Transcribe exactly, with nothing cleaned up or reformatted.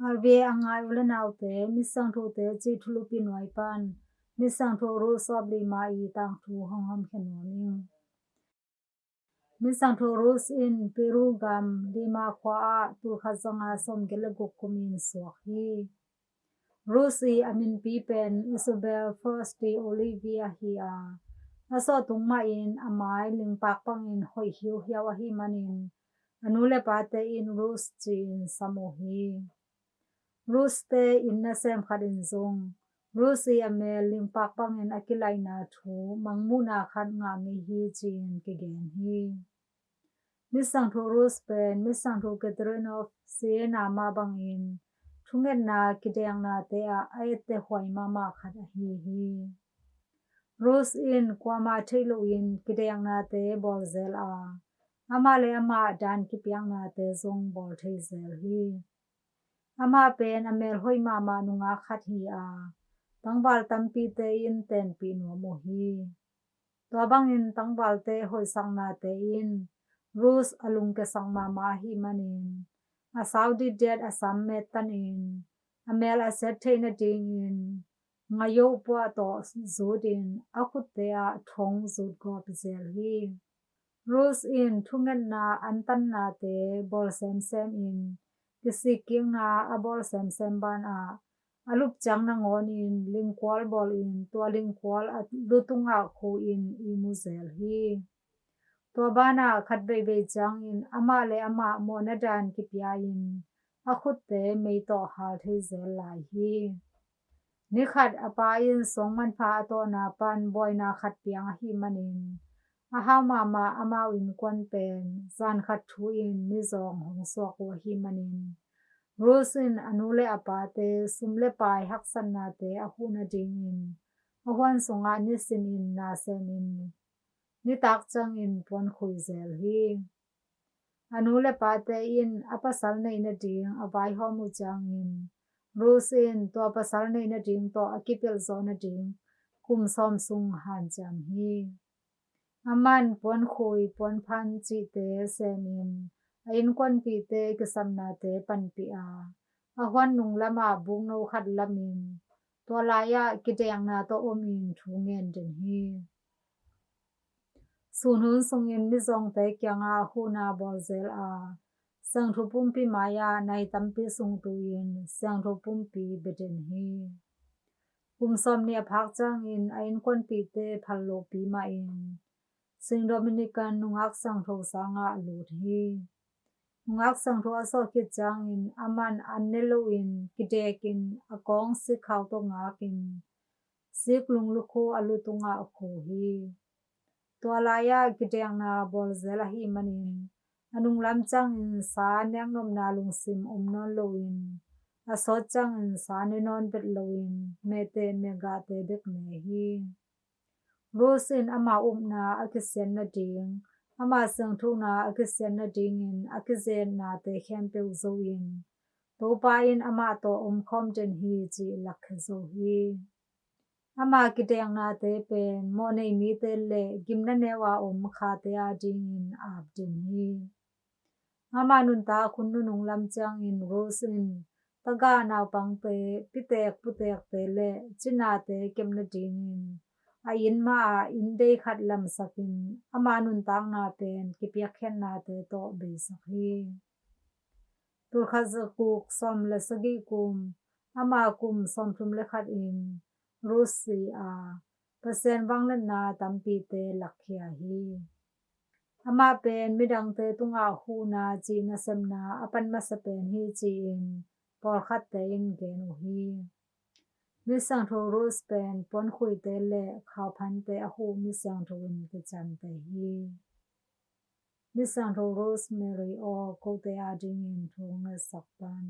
R V A a ngai u le naute, Misiangthote cih thulupi nuai pan Misiangtho Rose of Lima i tangthu hong hawmkhia nuam ing. Misiangtho Rose in Peru gam Lima khua ah tulkhat zanga sawmgiat le guk kumin suak hi. Rose i a minpi pen Isabel Flores de Olivia hi a, a sawhtung mahin a mai lingpak bangin hoih hiuhiau ahih manin a nu le pate in Rose ci-in sam uh hi. Rose te inn nasem khat in zong Rose i a mel lingpak bangin a kilaihna thu mangmuhna khat ngah ngei hi ci-in kigen hi. Misiangtho Rose pen Misiangtho Catherine of Siena mah bangin thungetna kideknate ah a etteh huai mahmah khat ahi hi. Rose in kuamah theih lohin kideknate bawl zel a, amah le amah dan kipiaknate zong bawl thei zel hi. Amah pen a mel hoih mahmah nungak khat hi a, tangval tampite in tenpih nuam uh hi. Tua bangin tangvalte hoihsaknate in Rose a lungkiasak mahmah ahih manin a sau ditdiat a sam mettanin a mel a siat theih nadingin ngayoh puah tawh zutin a khutte ah thong zutgawp zel hi. Rose in thungetna antannate bawl semsem in kisikkikna a bawl semsem banah a lupciang nangawnin lingkual bawlin tua lingkual a lu tungah khu-in ihmu zel hi. Tua banah khat veivei ciangin amah le amah mawhna dan kipia-in a khutte mei tawh hal thei zel lai hi. Nikhat a pa in suang manpha a tawhna pan buaina khat piang ahih manin a hau mahmah amau innkuan pen zan khat thu-in mizawng hong suak uh ahih manin Rose in a nu le a pate sum le pai haksatnate a huh nadingin a huan sungah nisinin na semin nitak ciangin puankhui zel hi. A nu le pate in a pasal neih nading a vaihawm uh ciangin Rose in tua pasal neih nading tawh a kipelh zawh nading kum sawm sung hanciam hi. Aman puankhui puanphan cihte semin a innkuanpihte kisapnate panpih a, a huan nung lamah bukno khat lamin tua lai-ah kidekna tawh omin thu ngen den hi. Sun hun sungin mizawngte kiangah huhna bawl zel a, siangtho pumpi mai-ah nai tampi sung tu-in siangtho pumpi bia den hi. Kum sawmnih a phak ciangin a innkuanpihte phal lohpi mahin Saint Dominican nungak siangtho sangah a lut hi. Nungak siangtho a suah khit ciangin aman an ne loin kidekin a kawng sikkhau tawh ngakin sik lunglukhu a lu tungah a khu hi. Tua lai-ah kidekna bawl zel ahih manin a nunglam ciangin sa neknopna lungsim om nawn loin a sawt ciangin sa ne nawn vet loin mehteh mehgahte bek ne hi. Rose in ama upna a kisiat nading, ama siangthona a kisiat nadingin a kizetnate khempeuh zo in Topa in amah tawh omkhawm den hi cih lakkhia zo hi. Ama kideknate pen mawhnei mite le gimna neu a om khate adingin aap den hi. Ama nuntak hun nunung lam ciangin Rose in tagah naupangte, pitek putekte le cinate kep nadingin a inn mah ah inn dei khat lamsakin ama nuntakna pen kipiakkhiatnate tawh beisak hi. Tulkhat zakuk sawm le sagih kum, ama kum sawmthum le khat in Rose si a, Pasian vangliatna tampite lakkhia hi. Amah pen midangte tungah huhna cih nasepna a pan masa pen hi ci-in pawlkhatte in gen uh hi. Misiangtho Rose pen puankhuite le khauphante a huh misiangtho in kiciamteh hi. Misiangtho Rose Mary aw, kote adingin thu hong ngetsak tan.